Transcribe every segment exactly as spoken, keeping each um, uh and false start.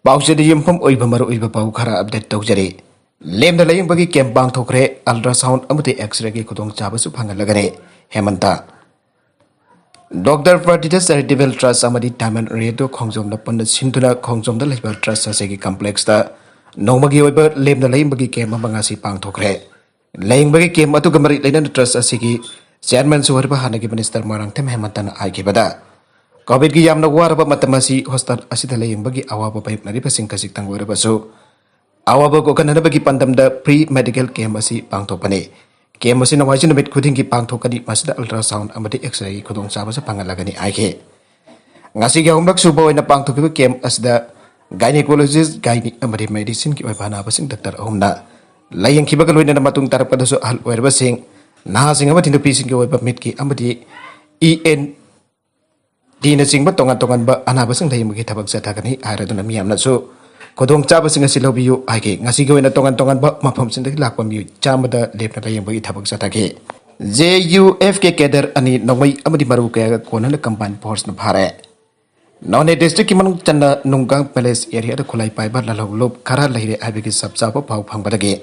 ꯄꯥꯎꯆꯦꯗ ꯌꯨꯝꯐꯝ ꯑꯣꯏꯕ ꯃꯔꯨꯑꯣꯏꯕ ꯄꯥꯎ ꯈꯔ ꯑꯞꯗꯦꯠ ꯇꯧꯖꯔꯤ꯫ ꯂꯦꯝꯅ ꯂꯥꯌꯦꯡꯕꯒꯤ ꯀꯦꯝꯞ ꯄꯥꯡꯊꯣꯛꯈ꯭ꯔꯦ꯫ ꯑꯜꯇ꯭ꯔꯥꯁꯥꯎꯟ ꯑꯃꯗꯤ ꯑꯦꯛꯁꯔꯦꯒꯤ ꯈꯨꯗꯣꯡꯆꯥꯕꯁꯨ ꯐꯪꯍꯜꯂꯒꯅꯤ꯫ ꯍꯦꯃꯟꯇ꯫ ꯗꯣꯛꯇꯔ ꯄ꯭ꯔꯗꯤꯇ ꯆꯦꯔꯤꯇꯦꯕꯜ ꯇ꯭ꯔꯁ ꯑꯃꯗꯤ ꯗꯥꯏꯃꯟ ꯔꯦꯗꯤꯑꯣ ꯈꯣꯡꯖꯣꯝꯅ ꯄꯨꯟꯅ ꯁꯤꯟꯗꯨꯅ ꯈꯣꯡꯖꯣꯝꯗ ꯂꯩꯕ ꯇ꯭ꯔꯁ ꯑꯁꯤꯒꯤ ꯀꯝꯄ꯭ꯂꯦꯛꯁꯇ ꯅꯣꯡꯃꯒꯤ ꯑꯣꯏꯕ ꯂꯦꯝꯅ ꯂꯥꯌꯦꯡꯕꯒꯤ ꯀꯦꯝꯞ ꯑꯃ ꯉꯁꯤ ꯄꯥꯡꯊꯣꯛꯈ꯭ꯔꯦ꯫ ꯂꯥꯌꯦꯡꯕꯒꯤ ꯀꯦꯝꯞ ꯑꯗꯨꯒ ꯃꯔꯤ ꯂꯩꯅꯅ ꯇ꯭ꯔꯁ ꯑꯁꯤꯒꯤ ꯆꯦꯌꯔꯃꯦꯟꯁꯨ ꯑꯣꯏꯔꯤꯕ ꯍꯥꯟꯅꯒꯤ ꯃꯤꯅꯤꯁꯇꯔ ꯃꯣꯏꯔꯥꯡꯊꯦꯝ ꯍꯦꯃꯟꯇꯅ ꯍꯥꯏꯈꯤꯕꯗ, ꯀꯣꯚꯤꯗꯀꯤ ꯌꯥꯝꯅ ꯋꯥꯔꯕ ꯃꯇꯝ ꯑꯁꯤ ꯍꯣꯁꯄꯤꯇꯥꯜ ꯑꯁꯤꯗ ꯂꯥꯌꯦꯡꯕꯒꯤ ꯑꯋꯥꯕ ꯃꯥꯌꯣꯛꯅꯔꯤꯕꯁꯤꯡ ꯈꯖꯤꯛꯇꯪ ꯑꯣꯏꯔꯕꯁꯨ ꯑꯋꯥꯕ ꯀꯣꯛꯍꯟꯅꯕꯒꯤ ꯄꯥꯟꯗꯝꯗ ꯐ꯭ꯔꯤ ꯃꯦꯗꯤꯀꯦꯜ ꯀꯦꯝꯞ ꯑꯁꯤ ꯄꯥꯡꯊꯣꯛꯄꯅꯤ꯫ ꯀꯦꯝꯞ ꯑꯁꯤ ꯅꯣꯡꯃꯥꯏꯖꯤꯡ ꯅꯨꯃꯤꯠ ꯈꯨꯗꯤꯡꯒꯤ ꯄꯥꯡꯊꯣꯛꯀꯅꯤ꯫ ꯃꯁꯤꯗ ꯑꯜꯇ꯭ꯔꯥꯁꯥꯎꯟ ꯑꯃꯗꯤ ꯑꯦꯛꯁꯔꯦꯒꯤ ꯈꯨꯗꯣꯡꯆꯥꯕꯁꯨ ꯐꯪꯍꯜꯂꯒꯅꯤ ꯍꯥꯏꯈꯤ꯫ ꯉꯁꯤꯒꯤ ꯑꯍꯨꯝꯂꯛ ꯁꯨꯕ ꯑꯣꯏꯅ ꯄꯥꯡꯊꯣꯛꯈꯤꯕ ꯀꯦꯝꯞ ꯑꯁꯤꯗ ꯒꯥꯏꯅꯤꯀꯣꯂꯣꯖꯤꯁ, ꯒꯥꯏꯅꯤ ꯑꯃꯗꯤ ꯃꯦꯗꯤꯁꯤꯟꯒꯤ ꯑꯣꯏꯕ ꯑꯅꯥꯕꯁꯤꯡ ꯗꯥꯛꯇꯔ ꯑꯍꯨꯝꯅ ꯂꯥꯌꯦꯡꯈꯤꯕꯒ ꯂꯣꯏꯅꯅ ꯃꯇꯨꯡ ꯇꯥꯔꯛꯄꯗꯁꯨ ꯑꯍꯜ ꯑꯣꯏꯔꯕꯁꯤꯡ, ꯅꯍꯥꯁꯤꯡ ꯑꯃꯗꯤ ꯅꯨꯄꯤꯁꯤꯡꯒꯤ ꯑꯣꯏꯕ ꯃꯤꯠꯀꯤ ꯑꯃꯗꯤ ꯏ ꯑꯦꯟ ꯇꯤꯅꯆꯤꯡꯕ ꯇꯣꯉꯥꯟ ꯇꯣꯉꯥꯟꯕ ꯑꯅꯥꯕꯁꯤꯡ ꯂꯥꯌꯦꯡꯕꯒꯤ ꯊꯕꯛ ꯆꯠꯊꯒꯅꯤ ꯍꯥꯏꯔꯗꯨꯅ ꯃꯤꯌꯥꯝꯅꯁꯨ ꯈꯨꯗꯣꯡꯆꯥꯕꯁꯤꯡ ꯑꯁꯤ ꯂꯧꯕꯤꯌꯨ ꯍꯥꯏꯈꯤ꯫ ꯉꯁꯤꯒꯤ ꯑꯣꯏꯅ ꯇꯣꯉꯥꯟ ꯇꯣꯉꯥꯟꯕ ꯃꯐꯝꯁꯤꯡꯗꯒꯤ ꯂꯥꯛꯄ ꯃꯤꯑꯣꯏ ꯆꯥꯝꯃꯗ ꯂꯦꯞꯅ ꯂꯥꯌꯦꯡꯕꯒꯤ ꯊꯕꯛ ꯆꯠꯊꯈꯤ꯫ J U F K cadre ꯑꯅꯤ ꯅꯣꯡꯃꯩ ꯑꯃꯗꯤ ꯃꯔꯨ ꯀꯌꯥꯒ ꯀꯣꯟꯅꯅ ꯀꯝꯕꯥꯏꯟ ꯐꯣꯔꯁꯅ ꯐꯥꯔꯦ꯫ ꯅꯣꯅꯦ ꯗꯤꯁꯇ꯭ꯔꯤꯛꯀꯤ ꯃꯅꯨꯡ ꯆꯟꯅ ꯅꯨꯡꯒꯥꯡ ꯄꯦꯂꯦꯁ ꯑꯦꯔꯤꯌꯥꯗ ꯈꯨꯠꯂꯥꯏ ꯄꯥꯏꯕ ꯂꯥꯜꯍꯧꯂꯨꯞ ꯈꯔ ꯂꯩꯔꯦ ꯍꯥꯏꯕꯒꯤ ꯆꯞ ꯆꯥꯕ ꯄꯥꯎ ꯐꯪꯕꯗꯒꯤ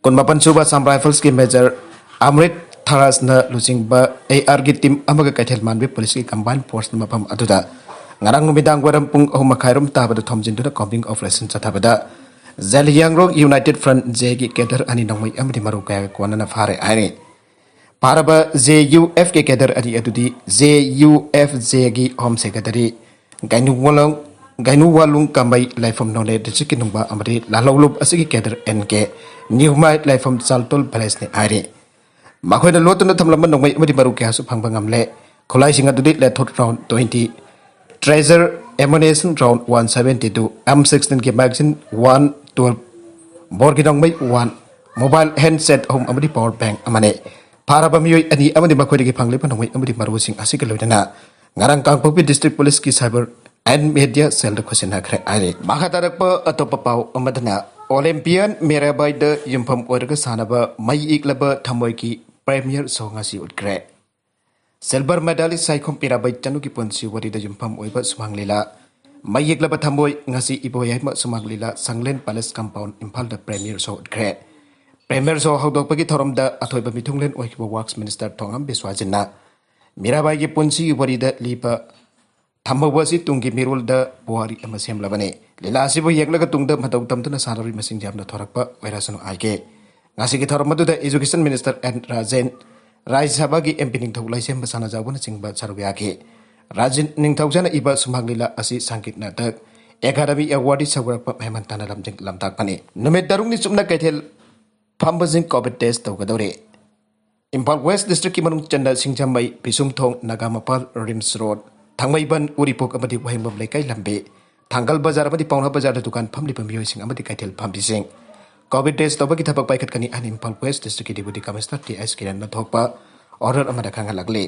ꯀꯨꯟꯃꯥꯄꯟ ꯁꯨꯕ ꯑꯁꯥꯝ ꯔꯥꯏꯐꯜꯁꯀꯤ ꯃꯦꯖꯔ ꯑꯃ꯭ꯔꯤꯠ ꯊꯥꯔꯥꯁꯅ ꯂꯨꯆꯤꯡꯕ ꯑꯦ ꯑꯥꯔꯒꯤ ꯇꯤꯝ ꯑꯃꯒ ꯀꯩꯊꯦꯜ ꯃꯥꯟꯕꯤ ꯄꯨꯂꯤꯁꯀꯤ ꯀꯝꯕꯥꯏꯟ ꯐꯣꯔꯁꯅ ꯃꯐꯝ ꯑꯗꯨꯗ ꯉꯔꯥꯡ ꯅꯨꯃꯤꯗꯥꯡ ꯋꯥꯏꯔꯝ ꯄꯨꯡ ꯑꯍꯨꯝ ꯃꯈꯥꯏꯔꯣꯝ ꯇꯥꯕꯗ ꯊꯣꯝꯖꯤꯟꯗꯨꯅ ꯀꯣꯝꯕꯤꯡ ꯑꯣꯄꯔꯦꯁꯟ ꯆꯠꯊꯕꯗ ꯖꯦꯂꯤꯌꯥꯡꯔꯣꯡ ꯌꯨꯅꯥꯏꯇꯦꯠ ꯐ꯭ꯔꯟꯠ ꯖꯦꯒꯤ ꯀꯦꯗꯔ ꯑꯅꯤ ꯅꯣꯡꯃꯩ ꯑꯃꯗꯤ ꯃꯔꯨ ꯀꯌꯥꯒ ꯀꯣꯟꯅꯅ ꯐꯥꯔꯦ ꯍꯥꯏꯔꯤ꯫ ꯐꯥꯔꯕ J U F K cadre ꯑꯅꯤ ꯑꯗꯨꯗꯤ ꯖꯦ ꯌꯨ ꯑꯦꯐ ꯖꯦꯒꯤ ꯍꯣꯝ ꯁꯦꯀ꯭ꯔꯦꯇꯔꯤ ꯒꯥꯏꯅꯨꯋꯥꯂꯣꯡ, ꯒꯥꯏꯅꯨꯋꯥꯂꯨꯡ ꯀꯥꯃꯩ, ꯂꯥꯏꯐꯝ ꯅꯣꯅꯦ ꯗꯤꯁꯇ꯭ꯔꯤꯛꯀꯤ ꯅꯨꯡꯕ ꯑꯃꯗꯤ ꯂꯥꯜꯍꯧꯂꯨꯞ ꯑꯁꯤꯒꯤ ꯀꯦꯗꯔ ꯑꯦꯟ ꯀꯦ ꯅ꯭ꯌꯨꯃꯥꯏ, ꯂꯥꯏꯐꯝ ꯆꯥꯜꯇꯣꯜ ꯚꯤꯂꯦꯖꯅꯤ ꯍꯥꯏꯔꯤ꯫ ꯃꯈꯣꯏꯅ ꯂꯣꯠꯇꯨꯅ ꯊꯝꯂꯝꯕ ꯅꯣꯡꯃꯩ ꯑꯃꯗꯤ ꯃꯔꯨ ꯀꯌꯥꯁꯨ ꯐꯪꯕ ꯉꯝꯂꯦ꯫ ꯈꯨꯠꯂꯥꯏꯁꯤꯡ ꯑꯗꯨꯗꯤ ꯂꯦꯊꯣꯠ round twenty, tracer ammunition round one seventy two, M ꯁꯤꯛꯁꯇꯤꯟꯒꯤ ꯃꯦꯒꯥꯖꯤꯟ ꯋꯥꯟ, ꯇꯨꯋꯦꯜꯐ ꯕꯣꯔꯒꯤ ꯅꯣꯡꯃꯩ ꯋꯥꯟ, ꯃꯣꯕꯥꯏꯜ ꯍꯦꯟꯗꯁꯦꯠ ꯑꯍꯨꯝ ꯑꯃꯗꯤ ꯄꯥꯋꯔ ꯕꯦꯡꯛ ꯑꯃꯅꯤ꯫ ꯐꯥꯔꯕ ꯃꯤꯑꯣꯏ ꯑꯅꯤ ꯑꯃꯗꯤ ꯃꯈꯣꯏꯗꯒꯤ ꯐꯪꯂꯤꯕ ꯅꯣꯡꯃꯩ ꯑꯃꯗꯤ ꯃꯔꯨꯁꯤꯡ ꯑꯁꯤꯒ ꯂꯣꯏꯅꯅ ꯉꯔꯥꯡ ꯀꯥꯡꯄꯣꯛꯄꯤ ꯗꯤꯁꯇ꯭ꯔꯤꯛ ꯄꯨꯂꯤꯁꯀꯤ ꯁꯥꯏꯕꯔ ꯑꯦꯟ ꯃꯦꯗꯤꯌꯥ ꯁꯦꯜꯗ ꯈꯨꯠꯁꯤꯟꯅꯈ꯭ꯔꯦ ꯍꯥꯏꯔꯤ꯫ ꯃꯈꯥ ꯇꯥꯔꯛꯄ ꯑꯇꯣꯞꯄ ꯄꯥꯎ ꯑꯃꯗꯅ, ꯑꯣꯂꯦꯝꯄꯤꯌꯥꯟ ꯃꯤꯔꯥꯕꯥꯏꯗ ꯌꯨꯝꯐꯝ ꯑꯣꯏꯔꯒ ꯁꯥꯟꯅꯕ ꯃꯩ ꯏꯛꯂꯕ ꯊꯃꯣꯏꯒꯤ ꯄ꯭ꯔꯦꯃꯤꯌꯔ ꯁꯣ ꯉꯁꯤ ꯎꯠꯈ꯭ꯔꯦ꯫ ꯁꯤꯜꯚꯔ ꯃꯦꯗꯥꯂꯤꯁ ꯁꯥꯏꯈꯣꯝ ꯄꯤꯔꯥꯕꯩ ꯆꯅꯨꯒꯤ ꯄꯨꯟꯁꯤ ꯋꯥꯔꯤꯗ ꯌꯨꯝꯐꯝ ꯑꯣꯏꯕ ꯁꯨꯃꯥꯡ ꯂꯤꯂꯥ ꯃꯌꯦꯛꯂꯕ ꯊꯃꯣꯏ꯫ ꯉꯁꯤ ꯏꯕꯣꯌꯥꯏꯃ ꯁꯨꯃꯥꯡ ꯂꯤꯂꯥ ꯁꯪꯂꯦꯟ ꯄꯦꯂꯦꯁ ꯀꯝꯄꯥꯎꯟ ꯏꯝꯐꯥꯜꯗ ꯄ꯭ꯔꯦꯃꯤꯌꯔ ꯁꯣ ꯎꯠꯈ꯭ꯔꯦ꯫ ꯄ꯭ꯔꯦꯃꯤꯌꯔ ꯁꯣ ꯍꯧꯗꯣꯛꯄꯒꯤ ꯊꯧꯔꯝꯗ ꯑꯊꯣꯏꯕ ꯃꯤꯊꯨꯡꯂꯦꯟ ꯑꯣꯏꯈꯤꯕ ꯋꯥꯔꯛꯁ ꯃꯤꯅꯤꯁꯇꯔ ꯊꯣꯉꯥꯝ ꯕꯤꯁ꯭ꯋꯥꯖꯤꯠꯅ ꯃꯤꯔꯥꯕꯥꯏꯒꯤ ꯄꯨꯟꯁꯤꯒꯤ ꯋꯥꯔꯤꯗ ꯂꯤꯕ ꯊꯝꯍꯧꯕ ꯑꯁꯤ ꯇꯨꯡꯒꯤ ꯃꯤꯔꯣꯜꯗ ꯄꯨꯋꯥꯔꯤ ꯑꯃ ꯁꯦꯝꯂꯕꯅꯤ꯫ ꯂꯤꯂꯥ ꯑꯁꯤꯕꯨ ꯌꯦꯡꯂꯒ ꯇꯨꯡꯗ ꯃꯇꯧ ꯇꯝꯗꯨꯅ ꯁꯥꯟꯅꯔꯣꯏ ꯃꯁꯤꯡ ꯌꯥꯝꯅ ꯊꯣꯔꯛꯄ ꯑꯣꯏꯔꯁꯅꯨ ꯍꯥꯏꯒꯦ꯫ ꯉꯁꯤꯒꯤ ꯊꯧꯔꯝ ꯑꯗꯨꯗ ꯏꯖꯨꯀꯦꯁꯟ ꯃꯤꯅꯤꯁꯇꯔ ꯑꯦꯟ ꯔꯥꯖꯦꯟ, ꯔꯥꯖ꯭ꯌ ꯁꯚꯥꯒꯤ ꯑꯦꯝ ꯄꯤ ꯅꯤꯡꯊꯧ ꯂꯥꯏꯁꯦꯝꯕ ꯁꯅꯥꯖꯥꯎꯕꯅꯆꯤꯡꯕ ꯁꯔꯨꯛ ꯌꯥꯈꯤ꯫ ꯔꯥꯖꯦꯟ ꯅꯤꯡꯊꯧꯖꯥꯅ ꯏꯕ ꯁꯨꯃꯥꯡ ꯂꯤꯂꯥ ꯑꯁꯤ ꯁꯪꯒꯤꯠ ꯅꯥꯇꯛ ꯑꯦꯀꯥꯗꯃꯤ ꯑꯦꯋꯥꯔꯗꯤ ꯁꯧꯒꯠꯂꯛꯄ ꯃꯍꯩꯃꯟ ꯇꯥꯅ ꯂꯝꯖꯤꯡ ꯂꯝꯇꯥꯛꯄꯅꯤ꯫ ꯅꯨꯃꯤꯠ ꯇꯔꯨꯛꯅꯤ ꯆꯨꯞꯅ ꯀꯩꯊꯦꯜ ꯐꯝꯕꯁꯤꯡ ꯀꯣꯚꯤꯗ ꯇꯦꯁ ꯇꯧꯒꯗꯧꯔꯤ꯫ ꯏꯝꯐꯥꯜ ꯋꯦꯁ ꯗꯤꯁꯇ꯭ꯔꯤꯛꯀꯤ ꯃꯅꯨꯡ ꯆꯟꯅ ꯁꯤꯡꯖꯃꯩ, ꯄꯤꯁꯨꯝꯊꯣꯡ, ꯅꯥꯒꯥꯃꯄꯥꯜ, ꯔꯤꯝꯁ ꯔꯣꯗ, ꯊꯥꯡꯃꯩꯕꯟ, ꯎꯔꯤꯄꯣꯛ ꯑꯃꯗꯤ ꯋꯥꯍꯦꯡꯕꯝ ꯂꯩꯀꯥꯏ ꯂꯝꯕꯤ, ꯊꯥꯡꯒꯜ ꯕꯖꯥꯔ ꯑꯃꯗꯤ ꯄꯥꯎꯅꯥ ꯕꯖꯥꯔꯗ ꯗꯨꯀꯥꯟ ꯐꯝꯂꯤꯕ ꯃꯤꯑꯣꯏꯁꯤꯡ ꯑꯃꯗꯤ ꯀꯩꯊꯦꯜ ꯐꯝꯕꯤꯁꯤꯡ ꯀꯣꯚꯤꯗ ꯇꯦꯁ ꯇꯧꯕꯒꯤ ꯊꯕꯛ ꯄꯥꯏꯈꯠꯀꯅꯤ ꯍꯥꯏꯅ ꯏꯝꯐꯥꯜ ꯋꯦꯁ ꯗꯤꯁꯇ꯭ꯔꯤꯛꯀꯤ ꯗꯤꯄꯨꯇꯤ ꯀꯃꯤꯁꯅꯔ ꯇꯤ ꯑꯩꯆ ꯀꯤꯔꯟꯅ ꯊꯣꯛꯄ ꯑꯣꯔꯗꯔ ꯑꯃꯗ ꯈꯪꯍꯜꯂꯛꯂꯤ꯫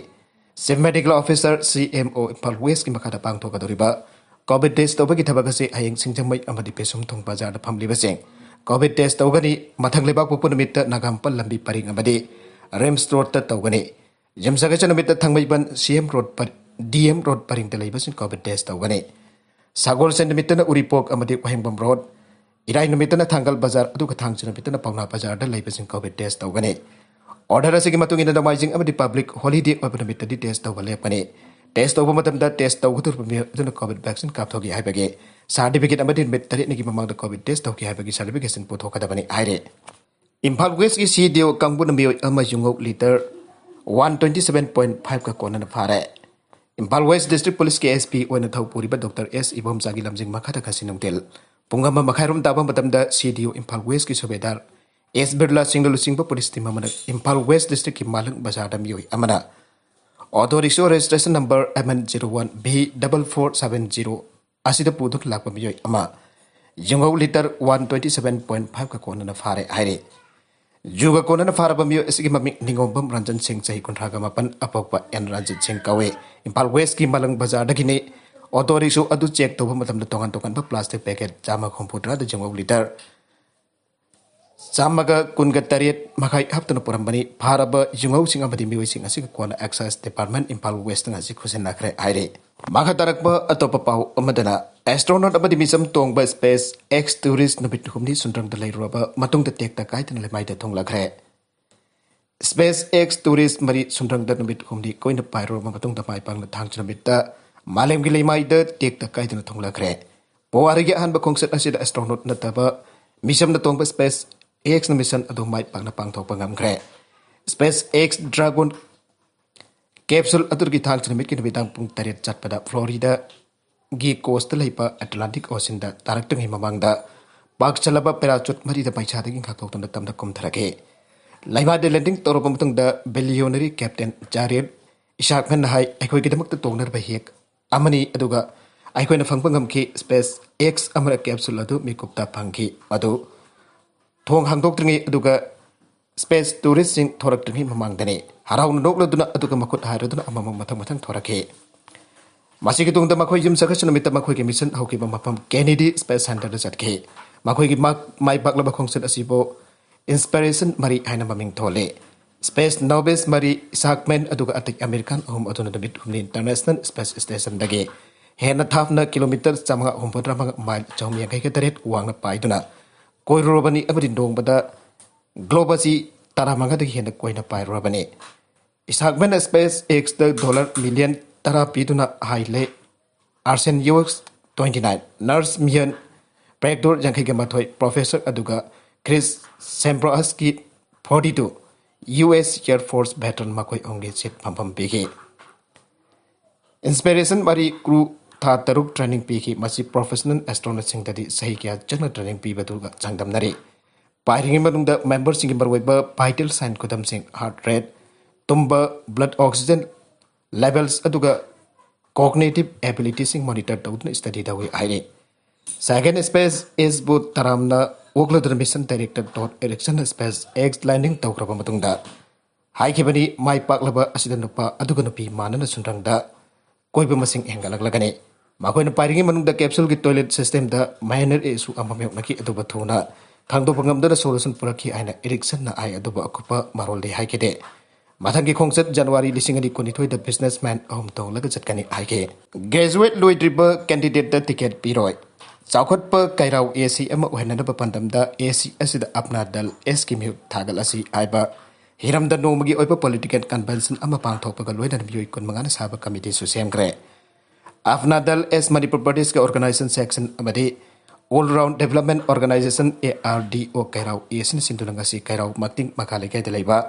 ꯆꯤꯐ ꯃꯦꯗꯤꯀꯦꯜ ꯑꯣꯐꯤꯁꯥꯔ, ꯁꯤ ꯑꯦꯝ ꯑꯣ, ꯏꯝꯐꯥꯜ ꯋꯦꯁꯀꯤ ꯃꯈꯥꯗ ꯄꯥꯡꯊꯣꯛꯀꯗꯧꯔꯤꯕ ꯀꯣꯚꯤꯗ ꯇꯦꯁ ꯇꯧꯕꯒꯤ ꯊꯕꯛ ꯑꯁꯤ ꯍꯌꯦꯡ ꯁꯤꯡꯖꯃꯩ ꯑꯃꯗꯤ ꯄꯦꯁꯨꯝꯊꯣꯡ ꯕꯖꯥꯔꯗ ꯐꯝꯂꯤꯕꯁꯤꯡ ꯀꯣꯚꯤꯗ ꯇꯦꯁ ꯇꯧꯒꯅꯤ꯫ ꯃꯊꯪ ꯂꯩꯕꯥꯛꯄꯣꯛꯄ ꯅꯨꯃꯤꯠꯇ ꯅꯥꯒꯥꯃꯄꯥꯜ ꯂꯝꯕꯤ ꯄꯔꯤꯡ ꯑꯃꯗꯤ ꯔꯤꯝꯁ ꯔꯣꯗꯇ ꯇꯧꯒꯅꯤ꯫ ꯌꯨꯝꯁꯀꯩꯁ ꯅꯨꯃꯤꯠꯇ ꯊꯥꯡꯃꯩꯕꯟ ꯁꯤ ꯑꯦꯝ ꯔꯣꯗ ꯄꯔ-, ꯗꯤ ꯑꯦꯝ ꯔꯣꯗ ꯄꯔꯤꯡꯗ ꯂꯩꯕꯁꯤꯡ ꯀꯣꯚꯤꯗ ꯇꯦꯁ ꯇꯧꯒꯅꯤ꯫ ꯁꯒꯣꯜꯁꯦꯟ ꯅꯨꯃꯤꯠꯇꯅ ꯎꯔꯤꯄꯣꯛ ꯑꯃꯗꯤ ꯋꯥꯍꯦꯡꯕꯝ ꯔꯣꯗ, ꯏꯔꯥꯏ ꯅꯨꯃꯤꯠꯇꯅ ꯊꯥꯡꯒꯜ ꯕꯖꯥꯔ, ꯑꯗꯨꯒ ꯊꯥꯡꯖ ꯅꯨꯃꯤꯠꯇꯅ ꯄꯥꯎꯅꯥ ꯕꯖꯥꯔꯗ ꯂꯩꯕꯁꯤꯡ ꯀꯣꯚꯤꯗ ꯇꯦꯁ ꯇꯧꯒꯅꯤ꯫ ꯑꯣꯔꯗꯔ ꯑꯁꯤꯒꯤ ꯃꯇꯨꯡ ꯏꯟꯅ ꯅꯣꯡꯃꯥꯏꯖꯤꯡ ꯑꯃꯗꯤ ꯄꯕ꯭ꯂꯤꯛ ꯍꯣꯂꯤꯗꯦ ꯑꯣꯏꯕ ꯅꯨꯃꯤꯠꯇꯗꯤ ꯇꯦꯁ ꯇꯧꯕ ꯂꯦꯞꯀꯅꯤ꯫ ꯇꯦꯁ ꯇꯧꯕ ꯃꯇꯝꯗ ꯇꯦꯁ ꯇꯧꯒꯗꯧꯔꯤꯕ ꯃꯤꯑꯣꯏ ꯑꯗꯨꯅ ꯀꯣꯚꯤꯗ ꯚꯦꯛꯁꯤꯟ ꯀꯥꯞꯊꯣꯛꯈꯤ ꯍꯥꯏꯕꯒꯤ ꯁꯥꯔꯇꯤꯐꯤꯀꯦꯠ ꯑꯃꯗꯤ ꯅꯨꯃꯤꯠ ꯇꯔꯦꯠꯅꯤꯒꯤ ꯃꯃꯥꯡꯗ ꯀꯣꯚꯤꯗ ꯇꯦꯁ ꯇꯧꯈꯤ ꯍꯥꯏꯕꯒꯤ ꯁꯥꯔꯇꯤꯐꯤꯀꯦꯁꯟ ꯄꯨꯊꯣꯛꯀꯗꯕꯅꯤ ꯍꯥꯏꯔꯦ꯫ ꯏꯝꯐꯥꯜ ꯋꯦꯁꯀꯤ ꯁꯤ ꯗꯤ ꯑꯣ ꯀꯥꯡꯕꯨꯅ ꯃꯤꯑꯣꯏ ꯑꯃ ꯌꯨꯉꯧ litre one twenty seven point ꯐꯥꯏꯚꯀ ꯀꯣꯟꯅꯅ ꯐꯥꯔꯦ꯫ ꯏꯝꯐꯥꯜ ꯋꯦꯁ ꯗꯤꯁꯇ꯭ꯔꯤꯛ ꯄꯨꯂꯤꯁꯀꯤ ꯑꯦꯁ ꯄꯤ ꯑꯣꯏꯅ ꯊꯧ ꯄꯨꯔꯤꯕ ꯗꯣꯛꯇꯔ ꯑꯦꯁ ꯏꯕꯣꯝꯆꯥꯒꯤ ꯂꯝꯖꯤꯡ ꯃꯈꯥꯗ ꯉꯁꯤ ꯅꯨꯡꯊꯤꯜ ꯄꯨꯡ ꯑꯃ ꯃꯈꯥꯏꯔꯣꯝ ꯇꯥꯕ ꯃꯇꯝꯗ ꯁꯤ ꯗꯤ ꯑꯣ ꯏꯝꯐꯥꯜ ꯋꯦꯁꯀꯤ ꯁꯨꯕꯦꯗꯥꯔ ꯑꯦꯁ ꯕꯤꯔꯂꯥ ꯁꯤꯡꯅ ꯂꯨꯆꯤꯡꯕ ꯄꯨꯂꯤꯁ ꯇꯤꯝ ꯑꯃꯅ ꯏꯝꯐꯥꯜ ꯋꯦꯁ ꯗꯤꯁꯇ꯭ꯔꯤꯛꯀꯤ ꯃꯥꯂꯪ ꯕꯖꯥꯔꯗ ꯃꯤꯑꯣꯏ ꯑꯃꯅ auto rickshaw registration number M N zero one V double four seven zero ꯑꯁꯤꯗ ꯄꯨꯗꯨꯅ ꯂꯥꯛꯄ ꯃꯤꯑꯣꯏ ꯑꯃ ꯌꯨꯉꯧ litre one twenty seven point ꯐꯥꯏꯚꯀ ꯀꯣꯟꯅꯅ ꯐꯥꯔꯦ ꯍꯥꯏꯔꯤ꯫ ꯖꯨꯒ ꯀꯣꯟꯅꯅ ꯐꯥꯔꯕ ꯃꯤꯑꯣꯏ ꯑꯁꯤꯒꯤ ꯃꯃꯤꯡ ꯅꯤꯉꯣꯝꯕꯝ ꯔꯟꯖꯟ ꯁꯤꯡ, ꯆꯍꯤ ꯀꯨꯟꯊ꯭ꯔꯥꯒ ꯃꯥꯄꯟ, ꯑꯄꯣꯛꯄ ꯑꯦꯟ ꯔꯟꯖꯤꯠ ꯁꯤꯡ ꯀꯧꯏ꯫ ꯏꯝꯐꯥꯜ ꯋꯦꯁꯀꯤ ꯃꯥꯂꯪ ꯕꯖꯥꯔꯗꯒꯤꯅꯤ꯫ ꯑꯣꯇꯣ ꯔꯤꯛꯁꯣ ꯑꯗꯨ ꯆꯦꯛ ꯇꯧꯕ ꯃꯇꯝꯗ ꯇꯣꯉꯥꯟ ꯇꯣꯉꯥꯟꯕ ꯄ꯭ꯂꯥꯁꯇꯤꯛ ꯄꯦꯀꯦꯠ ꯆꯥꯝꯃ ꯍꯨꯝꯐꯨꯇꯔꯥꯗ ꯌꯨꯉꯧ ꯂꯤꯇꯔ ꯆꯥꯝꯃꯒ ꯀꯨꯟꯒ ꯇꯔꯦꯠ ꯃꯈꯥꯏ ꯍꯥꯞꯇꯨꯅ ꯄꯨꯔꯝꯕꯅꯤ꯫ ꯐꯥꯔꯕ ꯌꯨꯉꯧꯁꯤꯡ ꯑꯃꯗꯤ ꯃꯤꯑꯣꯏꯁꯤꯡ ꯑꯁꯤꯒ ꯀꯣꯟꯅ ꯑꯦꯛꯁꯥꯏꯁ ꯗꯤꯄꯥꯔꯠꯃꯦꯟ ꯏꯝꯐꯥꯜ ꯋꯦꯁꯇ ꯉꯁꯤ ꯈꯨꯠꯁꯤꯟꯅꯈ꯭ꯔꯦ ꯍꯥꯏꯔꯤ꯫ ꯃꯈꯥ ꯇꯥꯔꯛꯄ ꯑꯇꯣꯞꯄ ꯄꯥꯎ ꯑꯃꯗꯅ, ꯑꯦꯁꯇ꯭ꯔꯣꯅꯣꯠ ꯑꯃꯗꯤ ꯃꯤꯆꯝ ꯇꯣꯡꯕ ꯁ꯭ꯄꯦꯁ ꯑꯦꯛꯁ ꯇꯨꯔꯤꯁ꯭ꯠ ꯅꯨꯃꯤꯠ ꯍꯨꯝꯅꯤ ꯁꯨꯟꯗ꯭ꯔꯪꯗ ꯂꯩꯔꯨꯔꯕ ꯃꯇꯨꯡꯗ ꯇꯦꯛꯇ ꯀꯥꯏꯗꯅ ꯂꯩꯃꯥꯏꯗ ꯊꯨꯡꯂꯈ꯭ꯔꯦ꯫ ꯁ꯭ꯄꯦꯁ ꯑꯦꯛꯁ ꯇꯨꯔꯤꯁ꯭ꯠ ꯃꯔꯤ ꯁꯨꯟꯗ꯭ꯔꯪꯗ ꯅꯨꯃꯤꯠ ꯍꯨꯝꯅꯤ ꯀꯣꯏꯅ ꯄꯥꯏꯔꯨꯔꯕ ꯃꯇꯨꯡꯗ ꯃꯥꯏ ꯄꯥꯛꯅ ꯊꯥꯡꯖ ꯅꯨꯃꯤꯠꯇ ꯃꯥꯂꯦꯝꯒꯤ ꯂꯩꯃꯥꯏꯗ ꯇꯦꯛꯇ ꯀꯥꯏꯗꯅ ꯊꯨꯡꯂꯈ꯭ꯔꯦ꯫ ꯄꯨꯋꯥꯔꯤꯒꯤ ꯑꯍꯥꯟꯕ ꯈꯣꯡꯆꯠ ꯑꯁꯤꯗ ꯑꯦꯁꯇ꯭ꯔꯣꯅꯣꯠ ꯅꯠꯇꯕ ꯃꯤꯆꯝꯅ ꯇꯣꯡꯕ ꯁ꯭ꯄꯦꯁ ꯑꯦꯛꯁ ꯃꯤꯁꯟ ꯑꯗꯨ ꯃꯥꯏ ꯄꯥꯛꯅ ꯄꯥꯡꯊꯣꯛꯄ ꯉꯝꯈ꯭ꯔꯦ꯫ ꯁ꯭ꯄꯦꯁ ꯑꯦꯛꯁ ꯗ꯭ꯔꯥꯒꯣꯟ ꯀꯦꯞꯁꯨꯜ ꯑꯗꯨꯒꯤ ꯊꯥꯡꯖ ꯅꯨꯃꯤꯠꯀꯤ ꯅꯨꯃꯤꯗꯥꯡ ꯄꯨꯡ ꯇꯔꯦꯠ ꯆꯠꯄꯗ ꯐ꯭ꯂꯣꯔꯤꯗꯥꯒꯤ ꯀꯣꯁꯇ ꯂꯩꯕ ꯑꯦꯠꯂꯥꯟꯇꯤꯛ ꯑꯣꯁꯤꯟꯗ ꯇꯥꯔꯛꯇ꯭ꯔꯤꯉꯩ ꯃꯃꯥꯡꯗ ꯄꯥꯛ ꯆꯜꯂꯕ ꯄꯦꯔꯥꯆꯨꯠ ꯃꯔꯤꯗ ꯃꯩꯁꯥꯗꯒꯤ ꯉꯥꯛꯊꯣꯛꯇꯨꯅ ꯇꯞꯅ ꯀꯨꯝꯊꯔꯛꯈꯤ꯫ ꯂꯩꯃꯥꯏꯗ ꯂꯦꯟꯗꯤꯡ ꯇꯧꯔꯕ ꯃꯇꯨꯡꯗ ꯕꯤꯂꯤꯌꯣꯅꯔꯤ ꯀꯦꯞꯇꯦꯟ ꯖꯥꯔꯤꯌꯦꯠ ꯏꯁꯥꯛꯃꯦꯟꯅ ꯍꯥꯏ, "ꯑꯩꯈꯣꯏꯒꯤꯗꯃꯛꯇ ꯇꯣꯡꯅꯔꯕ ꯍꯦꯛ ꯑꯃꯅꯤ, ꯑꯗꯨꯒ ꯑꯩꯈꯣꯏꯅ ꯐꯪꯕ ꯉꯝꯈꯤ꯫ ꯁ꯭ꯄꯦꯁ ꯑꯦꯛꯁ ꯑꯃꯅ ꯀꯦꯞꯁꯨꯜ ꯑꯗꯨ ꯃꯤꯀꯨꯞꯇ ꯐꯪꯈꯤ, ꯃꯗꯨ ꯊꯣꯡ ꯍꯥꯡꯗꯣꯛꯇ꯭ꯔꯤꯉꯩ ꯑꯗꯨꯒ ꯁ꯭ꯄꯦꯁ ꯇꯨꯔꯤꯁ꯭ꯠꯁꯤꯡ ꯊꯣꯔꯛꯇ꯭ꯔꯤꯉꯩ ꯃꯃꯥꯡꯗꯅꯤ꯫" ꯍꯔꯥꯎꯅ ꯅꯣꯛꯂꯗꯨꯅ ꯑꯗꯨꯒ ꯃꯈꯨꯠ ꯍꯥꯏꯔꯗꯨꯅ ꯑꯃꯃꯝ ꯃꯊꯪ ꯃꯊꯪ ꯊꯣꯔꯛꯈꯤ꯫ ꯃꯁꯤꯒꯤ ꯇꯨꯡꯗ ꯃꯈꯣꯏ ꯌꯨꯝꯁꯀꯩꯁ ꯅꯨꯃꯤꯠꯇ ꯃꯈꯣꯏꯒꯤ ꯃꯤꯁꯟ ꯍꯧꯈꯤꯕ ꯃꯐꯝ ꯀꯦꯅꯦꯗꯤ ꯁ꯭ꯄꯦꯁ ꯁꯦꯟꯇꯔꯗ ꯆꯠꯈꯤ꯫ ꯃꯈꯣꯏꯒꯤ ꯃꯥ-, ꯃꯥꯏ ꯄꯥꯛꯂꯕ ꯈꯣꯡꯆꯠ ꯑꯁꯤꯕꯨ ꯏꯟꯁꯄꯤꯔꯦꯁꯟ ꯃꯔꯤ ꯍꯥꯏꯅ ꯃꯃꯤꯡ ꯊꯣꯜꯂꯤ꯫ ꯁ꯭ꯄꯦꯁ ꯅꯣꯚꯤꯁ ꯃꯔꯤ, ꯏꯁꯥꯛꯃꯦꯟ ꯑꯗꯨꯒ ꯑꯇꯩ ꯑꯃꯦꯔꯤꯀꯥꯟ ꯑꯍꯨꯝ ꯑꯗꯨꯅ ꯅꯨꯃꯤꯠ ꯍꯨꯝꯅꯤ ꯏꯟꯇꯔꯅꯦꯁꯅꯦꯜ ꯁ꯭ꯄꯦꯁ ꯁ꯭ꯇꯦꯁꯟꯗꯒꯤ ꯍꯦꯟꯅ ꯊꯥꯞꯅ ꯀꯤꯂꯣꯃꯤꯇꯔ ꯆꯥꯃꯉꯥ ꯍꯨꯝꯐꯨꯇꯔꯥꯃꯉꯥ ꯃꯥꯏꯜ ꯆꯍꯨꯝ ꯌꯥꯡꯈꯩꯒ ꯇꯔꯦꯠ ꯋꯥꯡꯅ ꯄꯥꯏꯗꯨꯅ ꯀꯣꯏꯔꯨꯔꯕꯅꯤ ꯑꯃꯗꯤ ꯅꯣꯡꯃꯗ ꯒ꯭ꯂꯣꯕ ꯑꯁꯤ ꯇꯔꯥꯃꯉꯥꯗꯒꯤ ꯍꯦꯟꯅ ꯀꯣꯏꯅ ꯄꯥꯏꯔꯨꯔꯕꯅꯤ꯫ ꯏꯁꯥꯛꯃꯦꯟꯅ ꯁ꯭ꯄꯦꯁ ꯑꯦꯛꯁꯇ ꯗꯣꯂꯔ ꯃꯤꯂꯤꯌꯟ ꯇꯔꯥ ꯄꯤꯗꯨꯅ Hayley Arceneaux twenty nine, nurse ꯃꯤꯌꯟ ꯄ꯭ꯔꯦꯛꯇꯣꯔ ꯌꯥꯡꯈꯩꯒ ꯃꯥꯊꯣꯏ, ꯄ꯭ꯔꯣꯐꯦꯁꯔ ꯑꯗꯨꯒ ꯀ꯭ꯔꯤꯁ ꯁꯦꯝꯕ꯭ꯔꯣꯑꯁꯀꯤ forty two, U S air force veteran ꯃꯈꯣꯏ ꯑꯍꯨꯝꯒꯤ ꯁꯤꯠ ꯐꯝꯐꯝ ꯄꯤꯈꯤ꯫ ꯏꯟꯁꯄꯤꯔꯦꯁꯟ ꯃꯔꯤ ꯀ꯭ꯔꯨ ꯊꯥ ꯇꯔꯨꯛ ꯇ꯭ꯔꯦꯅꯤꯡ ꯄꯤꯈꯤ꯫ ꯃꯁꯤ ꯄ꯭ꯔꯣꯐꯦꯁꯅꯦꯜ ꯑꯦꯁꯇ꯭ꯔꯣꯅꯣꯠꯁꯤꯡꯗꯗꯤ ꯆꯍꯤ ꯀꯌꯥ ꯆꯪꯅ ꯇ꯭ꯔꯦꯅꯤꯡ ꯄꯤꯕꯗꯨꯒ ꯆꯥꯡꯗꯝꯅꯔꯤ꯫ ꯄꯥꯏꯔꯤꯉꯩ ꯃꯅꯨꯡꯗ ꯃꯦꯝꯕꯔꯁꯤꯡꯒꯤ ꯃꯔꯨꯑꯣꯏꯕ ꯚꯥꯏꯇꯦꯜ ꯁꯥꯏꯟ ꯈꯨꯗꯝꯁꯤꯡ, ꯍꯥꯔꯠ ꯔꯦꯠ, ꯇꯨꯝꯕ, ꯕ꯭ꯂꯗ ꯑꯣꯛꯁꯤꯖꯦꯟ ꯂꯦꯚꯦꯜꯁ, ꯑꯗꯨꯒ ꯀꯣꯒꯅꯤꯇꯤꯚ ꯑꯦꯕꯤꯂꯤꯇꯤꯁꯤꯡ ꯃꯣꯅꯤꯇꯔ ꯇꯧꯗꯨꯅ ꯁ꯭ꯇꯗꯤ ꯇꯧꯏ ꯍꯥꯏꯔꯤ꯫ ꯁꯦꯀꯦꯟ ꯁ꯭ꯄꯦꯁ ꯑꯦꯛꯁꯄꯨ ꯇꯔꯥꯝꯅ ꯑꯣꯛꯂꯗꯨꯅ ꯃꯤꯁꯟ ꯗꯥꯏꯔꯦꯛꯇꯔ ꯇꯣꯗ ꯑꯦꯔꯤꯛꯁꯟꯅ ꯁ꯭ꯄꯦꯁ ꯑꯦꯛꯁ ꯂꯦꯟꯗꯤꯡ ꯇꯧꯈ꯭ꯔꯕ ꯃꯇꯨꯡꯗ ꯍꯥꯏꯈꯤꯕꯅꯤ, ꯃꯥꯏ ꯄꯥꯛꯂꯕ ꯑꯁꯤꯗ ꯅꯨꯄꯥ ꯑꯗꯨꯒ ꯅꯨꯄꯤ ꯃꯥꯟꯅꯅ ꯁꯨꯟꯗ꯭ꯔꯪꯗ ꯀꯣꯏꯕ ꯃꯁꯤꯡ ꯍꯦꯟꯒꯠꯂꯛꯂꯒꯅꯤ꯫ ꯃꯈꯣꯏꯅ ꯄꯥꯏꯔꯤꯉꯩ ꯃꯅꯨꯡꯗ ꯀꯦꯞꯁꯨꯜꯒꯤ ꯇꯣꯏꯂꯦꯠ ꯁꯤꯁꯇꯦꯝꯗ ꯃꯥꯏꯅꯔ ꯏꯁꯨ ꯑꯃ ꯃꯥꯌꯣꯛꯅꯈꯤ, ꯑꯗꯨꯕꯨ ꯊꯨꯅ ꯈꯪꯗꯣꯛꯄ ꯉꯝꯗꯅ ꯁꯣꯂꯨꯁꯟ ꯄꯨꯔꯛꯈꯤ ꯍꯥꯏꯅ ꯏꯔꯤꯛꯁꯟꯅ ꯍꯥꯏ, ꯑꯗꯨꯕꯨ ꯑꯀꯨꯞꯄ ꯃꯔꯣꯜꯗꯤ ꯍꯥꯏꯈꯤꯗꯦ꯫ ꯃꯊꯪꯒꯤ ꯈꯣꯡꯆꯠ ꯖꯅꯋꯥꯔꯤ ꯂꯤꯁꯤꯡ ꯑꯅꯤ ꯀꯨꯟꯅꯤꯊꯣꯏꯗ businessman ꯑꯍꯨꯝ ꯇꯣꯡꯂꯒ ꯆꯠꯀꯅꯤ ꯍꯥꯏꯈꯤ꯫ Graduate ꯂꯣꯏꯗ꯭ꯔꯤꯕ candidateꯇ ticket ꯄꯤꯔꯣꯏ꯫ ꯆꯥꯎꯈꯠꯄ ꯀꯩꯔꯥꯎ ꯑꯦꯁꯤ ꯑꯃ ꯑꯣꯏꯍꯟꯅꯅꯕ ꯄꯥꯟꯗꯝꯗ ꯑꯦꯁꯤ ꯑꯁꯤꯗ ꯑꯞꯅꯥ ꯗꯜ ꯑꯦꯁꯀꯤ ꯃꯤꯍꯨꯠ ꯊꯥꯒꯠꯂꯁꯤ ꯍꯥꯏꯕ ꯍꯤꯔꯝꯗ ꯅꯣꯡꯃꯒꯤ ꯑꯣꯏꯕ political convention ꯑꯃ ꯄꯥꯡꯊꯣꯛꯄꯒ ꯂꯣꯏꯅꯅ ꯃꯤꯑꯣꯏ ꯀꯨꯟꯃꯉꯥꯅ ꯁꯥꯕ committeeꯁꯨ ꯁꯦꯝꯈ꯭ꯔꯦ꯫ ꯑꯞꯅꯥ ꯗꯜ ꯑꯦꯁ ꯃꯅꯤꯄꯨꯔ ꯄ꯭ꯔꯗꯦꯁꯀꯤ organization section ꯑꯃꯗꯤ All Round Development Organization, ARDO, ꯀꯩꯔꯥꯎ ꯑꯦꯁꯤꯅ ꯁꯤꯟꯗꯨꯅ ꯉꯁꯤ ꯀꯩꯔꯥꯎ ꯃꯇꯤꯡ ꯃꯈꯥ ꯂꯩꯀꯥꯏꯗ ꯂꯩꯕ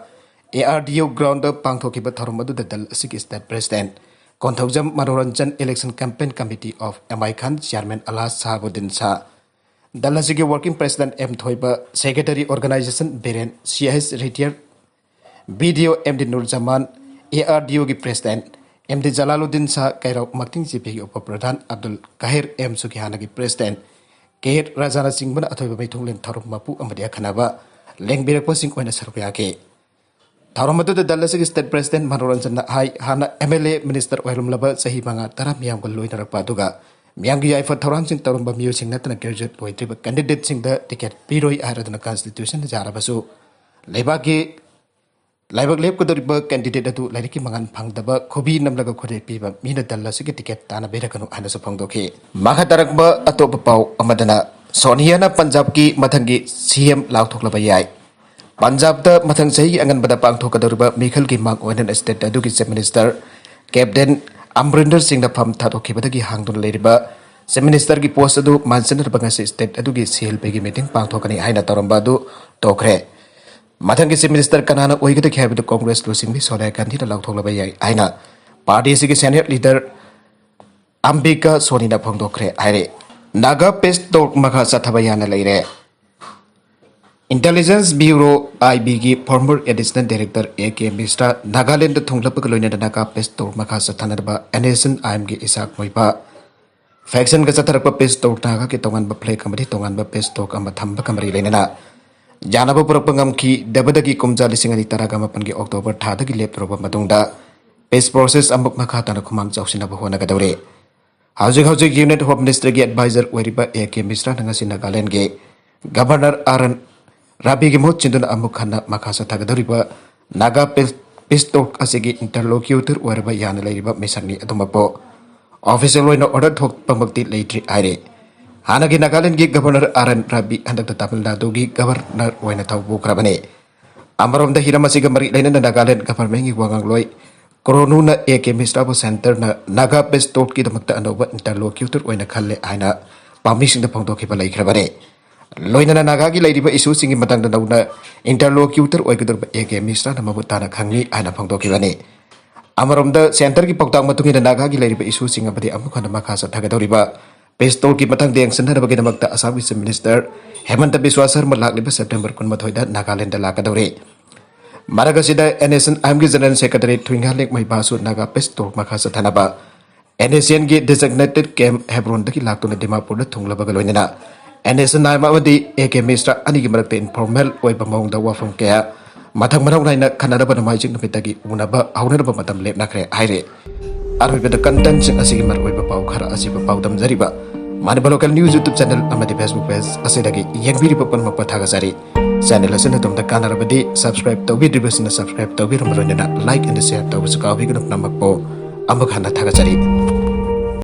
ARDO groundꯗ ꯄꯥꯡꯊꯣꯛꯈꯤꯕ ꯊꯧꯔꯝ ꯑꯗꯨꯗ ꯗꯜ ꯑꯁꯤꯒꯤ state president Konthoujam Manoranjan, election campaign committee of M I Khan, chairman Alas Sahabuddin Shah, ꯗꯜ ꯑꯁꯤꯒꯤ working president M Thoiba, secretary organization Biren, C H retire BDO M D Nurjaman, ARDOꯒꯤ president M D Jalaluddin Shah, Keirao Mating ꯖꯤꯄꯤꯒꯤ ꯎꯄ ꯄ꯭ꯔꯙꯥꯟ ꯑꯕꯗꯨꯜ ꯀꯥꯍꯤꯔ, ꯑꯦꯝ ꯁꯨꯒꯤꯍꯥꯅꯒꯤ president ꯀꯦ ꯔꯥꯖꯥꯅꯆꯤꯡꯕꯅ ꯑꯊꯣꯏꯕ ꯃꯤꯊꯨꯡꯂꯦꯟ ꯊꯧꯔꯝ ꯃꯄꯨ ꯑꯃꯗꯤ ꯑꯈꯟꯅꯕ ꯂꯦꯡꯕꯤꯔꯛꯄꯁꯤꯡ ꯑꯣꯏꯅ ꯁꯔꯨꯛ ꯌꯥꯈꯤ꯫ ꯊꯧꯔꯝ ꯑꯗꯨꯗ ꯗꯜ ꯑꯁꯤꯒꯤ state president ꯃꯅꯣꯔꯟꯖꯟꯅ ꯍꯥꯏ, ꯍꯥꯟꯅ MLA minister ꯑꯣꯏꯔꯝꯂꯕ ꯆꯍꯤ ꯃꯉꯥ ꯇꯔꯥ ꯃꯤꯌꯥꯝꯒ ꯂꯣꯏꯅꯔꯛꯄ ꯑꯗꯨꯒ ꯃꯤꯌꯥꯝꯒꯤ ꯌꯥꯏꯐ ꯊꯧꯔꯥꯡꯁꯤꯡ ꯇꯧꯔꯝꯕ ꯃꯤꯑꯣꯏꯁꯤꯡ ꯅꯠꯇꯅ graduate ꯂꯣꯏꯗ꯭ꯔꯤꯕ candidateꯁꯤꯡꯗ ticket ꯄꯤꯔꯣꯏ ꯍꯥꯏꯔꯗꯨꯅ constitution ꯌꯥꯔꯕꯁꯨ ꯂꯩꯕꯥꯛꯀꯤ ꯂꯥꯏꯕꯛ ꯂꯦꯞꯀꯗꯧꯔꯤꯕ candidate ꯑꯗꯨ ꯂꯥꯏꯔꯤꯛꯀꯤ ꯃꯉꯥꯜ ꯐꯪꯗꯕ, ꯈꯨꯕꯤ ꯅꯝꯂꯒ ꯈꯨꯗꯩ ꯄꯤꯕ ꯃꯤꯅ ꯗꯜ ꯑꯁꯤꯒꯤ ticket ꯇꯥꯟꯅꯕꯤꯔꯛꯀꯅꯨ ꯍꯥꯏꯅꯁꯨ ꯐꯣꯡꯗꯣꯛꯈꯤ꯫ ꯃꯈꯥ ꯇꯥꯔꯛꯄ ꯑꯇꯣꯞꯄ ꯄꯥꯎ ꯑꯃꯗꯅ ꯁꯣꯅꯤꯌꯥꯅ ꯄꯟꯖꯥꯕꯀꯤ ꯃꯊꯪꯒꯤ ꯁꯤ ꯑꯦꯝ ꯂꯥꯎꯊꯣꯛꯂꯕ ꯌꯥꯏ꯫ ꯄꯟꯖꯥꯕꯇ ꯃꯊꯪ ꯆꯍꯤꯒꯤ ꯑꯉꯟꯕꯗ ꯄꯥꯡꯊꯣꯛꯀꯗꯧꯔꯤꯕ ꯃꯤꯈꯜꯒꯤ ꯃꯥꯡ ꯑꯣꯏꯅꯅ state ꯑꯗꯨꯒꯤ Chief Minister Captain ꯑꯃꯔꯤꯟꯗꯔ ꯁꯤꯡꯅ ꯐꯝ ꯊꯥꯗꯣꯛꯈꯤꯕꯗꯒꯤ ꯍꯥꯡꯗꯨꯅ ꯂꯩꯔꯤꯕ Chief Ministerꯒꯤ post ꯑꯗꯨ ꯃꯥꯟꯁꯤꯟꯅꯅꯕ ꯉꯁꯤ state ꯑꯗꯨꯒꯤ ꯁꯤꯍꯜꯄꯩꯒꯤ meeting ꯄꯥꯡꯊꯣꯛꯀꯅꯤ ꯍꯥꯏꯅ ꯇꯧꯔꯝꯕ ꯑꯗꯨ ꯇꯣꯛꯈ꯭ꯔꯦ꯫ ꯃꯊꯪꯒꯤ Chief Minister ꯀꯅꯥꯅ ꯑꯣꯏꯒꯗꯒꯦ ꯍꯥꯏꯕꯗꯨ Congress ꯂꯨꯆꯤꯡꯕꯤ ꯁꯣꯅꯤꯌꯥ ꯒꯥꯟꯙꯤꯅ ꯂꯥꯎꯊꯣꯛꯂꯕ ꯌꯥꯏ ꯍꯥꯏꯅ party ꯑꯁꯤꯒꯤ senior leader ꯑꯝꯕꯤꯀꯥ ꯁꯣꯅꯤꯅ ꯐꯣꯡꯗꯣꯛꯈ꯭ꯔꯦ ꯍꯥꯏꯔꯦ꯫ ꯅꯥꯒꯥ peace talk ꯃꯈꯥ ꯆꯠꯊꯕ ꯌꯥꯅ ꯂꯩꯔꯦ꯫ Intelligence Bureau, IB ꯒꯤ former Additional Director A.K. ꯃꯤꯁ꯭ꯔꯥ Nagaland ꯊꯨꯡꯂꯛꯄꯒ ꯂꯣꯏꯅꯅ ꯅꯥꯒꯥ peace talk ꯃꯈꯥ ꯆꯠꯊꯅꯅꯕ NSCN-IM ꯒꯤ ꯏꯁꯥꯛ ꯃꯣꯏꯕ factionꯒ ꯆꯠꯊꯔꯛꯄ peace talk ꯅꯥꯒꯥꯒꯤ ꯇꯣꯉꯥꯟꯕ flag ꯑꯃꯗꯤ ꯇꯣꯉꯥꯟꯕ peace talk ꯑꯃ ꯊꯝꯕꯒ ꯃꯔꯤ ꯂꯩꯅꯅ ꯌꯥꯅꯕ ꯄꯨꯔꯛꯄ ꯉꯝꯈꯤꯗꯕꯗꯒꯤ ꯀꯨꯝꯖꯥ ꯂꯤꯁꯤꯡ ꯑꯅꯤ ꯇꯔꯥꯒ ꯃꯥꯄꯟꯒꯤ October ꯊꯥꯗꯒꯤ ꯂꯦꯞꯂꯨꯔꯕ ꯃꯇꯨꯡꯗ peace process ꯑꯃꯨꯛ ꯃꯈꯥ ꯇꯥꯅ ꯈꯨꯃꯥꯡ ꯆꯥꯎꯁꯤꯟꯅꯕ ꯍꯣꯠꯅꯒꯗꯧꯔꯤ꯫ ꯍꯧꯖꯤꯛ ꯍꯧꯖꯤꯛ Union Home Ministryꯒꯤ advisor ꯑꯣꯏꯔꯤꯕ A.K. ꯃꯤꯁ꯭ꯔꯥꯅ ꯉꯁꯤ ꯅꯥꯒꯥꯂꯦꯟꯒꯤ Governor R.N. ꯔꯕꯤꯒꯤ ꯃꯍꯨꯠ ꯁꯤꯟꯗꯨꯅ ꯑꯃꯨꯛ ꯍꯟꯅ ꯃꯈꯥ ꯆꯠꯊꯒꯗꯧꯔꯤꯕ ꯅꯥꯒꯥ peace ꯄꯤꯁ ꯇꯣꯛ ꯑꯁꯤꯒꯤ ꯏꯟꯇꯔꯂꯣꯀ꯭ꯌꯨꯇꯔ ꯑꯣꯏꯔꯕ ꯌꯥꯅ ꯂꯩꯔꯤꯕ ꯃꯤꯁꯛꯅꯤ ꯑꯗꯨꯃꯛꯄꯨ ꯑꯣꯐꯤꯁꯤꯌꯦꯜ ꯑꯣꯏꯅ ꯑꯣꯔꯗꯔ ꯊꯣꯛꯄꯃꯛꯇꯤ ꯂꯩꯇ꯭ꯔꯤ ꯍꯥꯏꯔꯤ꯫ ꯍꯥꯟꯅꯒꯤ ꯅꯥꯒꯥꯂꯦꯟꯗꯒꯤ ꯒꯚꯔꯅꯔ ꯑꯥꯔ ꯑꯦꯟ ꯔꯕꯤ ꯍꯟꯗꯛꯇ ꯇꯥꯃꯤꯜ ꯅꯥꯗꯨꯒꯤ ꯒꯚꯔꯅꯔ ꯑꯣꯏꯅ ꯊꯧ ꯄꯨꯈ꯭ꯔꯕꯅꯤ꯫ ꯑꯃꯔꯣꯝꯗ ꯍꯤꯔꯝ ꯑꯁꯤꯒ ꯃꯔꯤ ꯂꯩꯅꯅ ꯅꯥꯒꯥꯂꯦꯟꯗ ꯒꯚꯔꯟꯃꯦꯟꯒꯤ ꯋꯥꯉꯥꯡꯂꯣꯏ ꯀꯣꯔꯣꯅꯨꯅ ꯑꯦ ꯀꯦ ꯃꯤꯁ꯭ꯔꯥꯕꯨ ꯁꯦꯟꯇꯔꯅ ꯅꯥꯒꯥ ꯄꯤꯁ ꯇꯣꯛꯀꯤꯗꯃꯛꯇ ꯑꯅꯧꯕ ꯏꯟꯇꯔꯂꯣꯀ꯭ꯌꯨꯇꯔ ꯑꯣꯏꯅ ꯈꯜꯂꯦ ꯍꯥꯏꯅ ꯄꯥꯝꯃꯤꯁꯤꯡꯗ ꯐꯣꯡꯗꯣꯛꯈꯤꯕ ꯂꯩꯈ꯭ꯔꯕꯅꯤ꯫ ꯂꯣꯏꯅꯅ ꯅꯥꯒꯥꯒꯤ ꯂꯩꯔꯤꯕ ꯏꯁꯨꯁꯤꯡꯒꯤ ꯃꯇꯥꯡꯗ ꯅꯧꯅ ꯏꯟꯇꯔꯂꯣꯀ꯭ꯌꯨꯇꯔ ꯑꯣꯏꯒꯗꯧꯔꯤꯕ ꯑꯦ ꯀꯦ ꯃꯤꯁ꯭ꯔꯥꯅ ꯃꯃꯨꯠ ꯇꯥꯅ ꯈꯪꯂꯤ ꯍꯥꯏꯅ ꯐꯣꯡꯗꯣꯛꯈꯤꯕꯅꯤ꯫ ꯑꯃꯔꯣꯝꯗ ꯁꯦꯟꯇꯔꯒꯤ ꯄꯥꯎꯇꯥꯛ ꯃꯇꯨꯡ ꯏꯟꯅ ꯅꯥꯒꯥꯒꯤ ꯂꯩꯔꯤꯕ ꯏꯁꯨꯁꯤꯡ ꯑꯃꯗꯤ ꯑꯃꯨꯛ ꯍꯟꯅ ꯃꯈꯥ ꯆꯠꯊꯒꯗꯧꯔꯤꯕ ꯄꯤꯁ ꯇꯣꯛꯀꯤ ꯃꯇꯥꯡꯗ ꯌꯦꯡꯁꯤꯟꯅꯅꯕꯒꯤꯗꯃꯛꯇ ꯑꯁꯥꯝꯒꯤ ꯆꯤꯐ ꯃꯤꯅꯤꯁꯇꯔ ꯍꯦꯃꯟꯇ ꯕꯤꯁ꯭ꯋꯥ ꯁꯔꯃ ꯂꯥꯛꯂꯤꯕ ꯁꯦꯞꯇꯦꯝꯕꯔ ꯀꯨꯟꯃꯥꯊꯣꯏꯗ ꯅꯥꯒꯥꯂꯦꯟꯗ ꯂꯥꯛꯀꯗꯧꯔꯤ꯫ ꯃꯔꯛ ꯑꯁꯤꯗ ꯑꯦꯟ ꯑꯦꯁ ꯑꯦꯟ ꯑꯥꯏ ꯑꯦꯝꯒꯤ ꯖꯦꯅꯔꯦꯜ ꯁꯦꯀ꯭ꯔꯦꯇꯔꯤ ꯊꯨꯏꯉꯥꯂꯦꯛ ꯃꯩꯕꯥꯁꯨ ꯅꯥꯒꯥ ꯄꯤꯁ ꯇꯣꯛ ꯃꯈꯥ ꯆꯠꯊꯅꯕ ꯑꯦꯟ ꯑꯦꯁ ꯑꯦꯟꯒꯤ ꯗꯤꯖꯤꯒꯅꯦꯇꯦꯗ ꯀꯦꯝꯞ ꯍꯦꯕ꯭ꯔꯣꯟꯗꯒꯤ ꯂꯥꯛꯇꯨꯅ ꯗꯤꯃꯥꯄꯨꯔꯗ ꯊꯨꯡꯂꯕꯒ ꯂꯣꯏꯅꯅ N S N I M ꯑꯃꯗꯤ ꯑꯦ ꯀꯦ ꯃꯤꯁ꯭ꯔꯥ ꯑꯅꯤꯒꯤ ꯃꯔꯛꯇ ꯏꯟꯐꯣꯔꯃꯦꯜ ꯑꯣꯏꯕ ꯃꯑꯣꯡꯗ ꯋꯥꯐꯝ ꯀꯌꯥ ꯃꯊꯪ ꯃꯅꯥꯎ ꯅꯥꯏꯅ ꯈꯟꯅꯅꯕ ꯅꯣꯡꯃꯥꯏꯖꯤꯡ ꯅꯨꯃꯤꯠꯇꯒꯤ ꯎꯅꯕ ꯍꯧꯅꯅꯕ ꯃꯇꯝ ꯂꯦꯞꯅꯈ꯭ꯔꯦ ꯍꯥꯏꯔꯤ꯫ ꯑꯔꯣꯏꯕꯗ ꯀꯟꯇꯦꯟꯠꯁꯤꯡ ꯑꯁꯤꯒꯤ ꯃꯔꯨꯑꯣꯏꯕ ꯄꯥꯎ ꯈꯔ ꯑꯁꯤꯕꯨ ꯄꯥꯎꯗꯝꯖꯔꯤꯕ Manipur local news YouTube channel ꯑꯃꯗꯤ ꯐꯦꯁꯕꯨꯛ ꯄꯦꯖ ꯑꯁꯤꯗꯒꯤ ꯌꯦꯡꯕꯤꯔꯤꯕ ꯄꯨꯝꯅꯃꯛꯄꯨ ꯊꯥꯒꯠꯆꯔꯤ꯫ ꯆꯦꯅꯦꯜ ꯑꯁꯤꯅ ꯑꯗꯣꯝꯗ ꯀꯥꯟꯅꯔꯕꯗꯤ ꯁꯕꯁꯀ꯭ꯔꯥꯏꯕ ꯇꯧꯕꯤꯗ꯭ꯔꯤꯕꯁꯤꯡꯅ ꯁꯕꯁꯀ꯭ꯔꯥꯏꯕ ꯇꯧꯕꯤꯔꯝꯕ ꯂꯣꯏꯅꯅ ꯂꯥꯏꯛ ꯑꯦꯟ ꯁꯤꯌꯔ ꯇꯧꯕꯁꯨ ꯀꯥꯎꯕꯤꯒꯅꯨ꯫ ꯄꯨꯝꯅꯃꯛꯄꯨ ꯑꯃꯨꯛ ꯍꯟꯅ ꯊꯥꯒꯠꯆꯔꯤ꯫